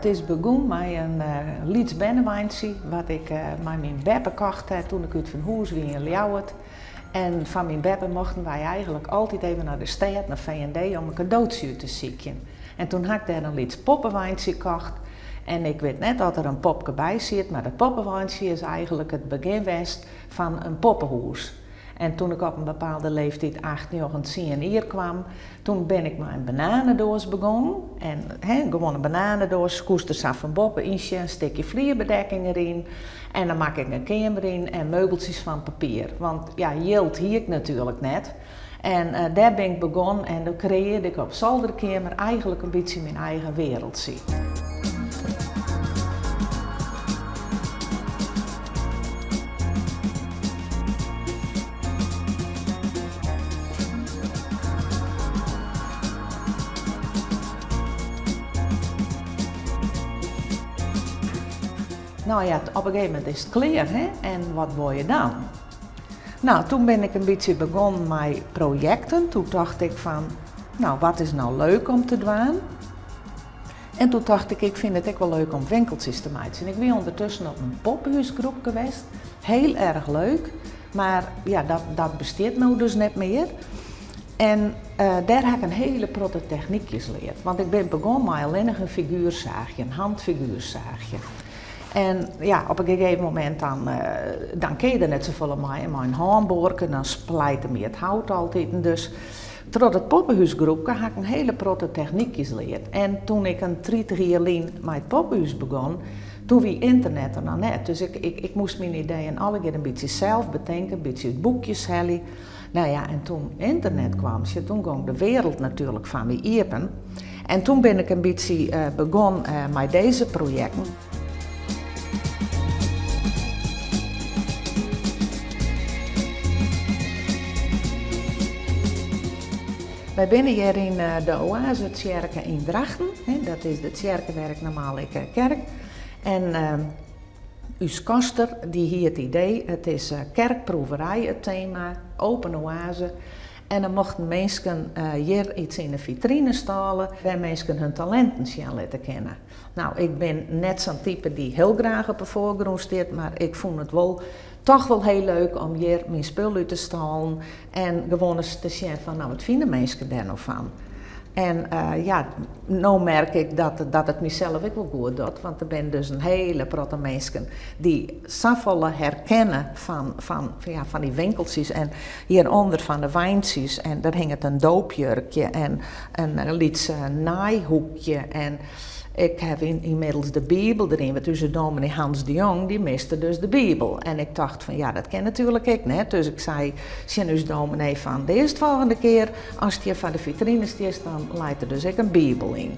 It is begûn mei in lyts berneweintsje wat ik mei myn beppe kocht ha toen ik út fan hûs wie yn Ljouwert. En fan myn beppe mochten wy eigenlik altyd even nei de stêd, nei V&D, om in kadootsje út te sykjen. En toen ha ik dêr in lyts poppeweintsje kocht. En ik wit net oft der in popke by siet, mar dat poppeweintsje is eigenlik it begjin west fan in poppehûs. En toen ik op in bepaalde leeftiid, acht, njoggen, tsien jier kwam, toen bin ik mei in bananedoas begongen. En hè, gewoan in bananedoas, koest der sa fan boppe yn sjen, in stikje flierbedekking deryn. En dan makke ik in keamer yn en meubeltsjes fan papier. Want ja, jild hie ik natuerlik net. En dêr bin ik begongen en doe kreëarde ik op solderkeamer eigenlik in bytsje myn eigen wereldsje. No ja, op in gegeven momint is it klear, hè? En wat wol je dan? No, toen bin ik in bytsje begonnen mei projekten. Toen tocht ik fan, no, wat is no leuk om te dwaan? En toen tocht ik, ik fyn it ek wol leuk om winkeltsjes te meitsjen. Ik wie ûndertusken op in pophúsgroepke west, hiel erch leuk, mar ja, dat, dat bestiet no dus net mear. En dêr ha ik in hiele protte technykjes leard. Want ik bin begûn mei allinnich in figuersaachje, in handfiguersaachje. En ja, op in gegeven momint dan, dan kin je der net safolle mei. En mei in hânboarke, dan splijte my it hout altiten. Dus troch it poppehúsgroepke ha ik in hiele protte technykjes leard. En toen ik in 30 jier lyn mei it poppehús begûn, toen wie ynternet der noch net. Dus ik, ik, ik moast myn ideeën allegear in bytsje sels betinke, in bytsje út boekjes helje. No ja, en toen ynternet kwam, toen gong de wereld natuerlik foar my iepen. En toen bin ik in bytsje begûn mei dizze projekten. Wy binne hjir yn de Oasetsjerke yn Drachten. Dat is de tsjerke wêr ik normaal ek kerk. En ús koster dy hie it idee, it is kerkproeverij it tema, open oase. En dan mochten minsken hjir iets yn de fitrine stâle wêr minsken hun talinten sjen litte kinne. No, ik bin net sa'n type dy't hiel graach op de foargrûn stiet, mar ik fûn it wol toch wol hiel leuk om hjir myn spul út te stâlen en gewoan ris te sjen fan, no, wat fine minsken dêr no fan? En ja, no merk ik dat, dat it mysels ek wol goed docht, want der binne dus in hiele protte minsken dy't safolle herkenne fan, fan, ja, fan dy winkeltsjes en hjirûnder fan de weintsjes en der hinget in doopjurkje en in lyts naaihoekje en ik haw ynmiddels de Bibel deryn, want ús dominee Hans de Jong dy miste dus de Bibel. En ik tocht fan ja, dat kin natuerlik ek net, dus ik sei tsjin ús dominee fan de earstfolgjende kear ast hjir foar de fitrine stiest, dan leit der dus ek in Bibel yn.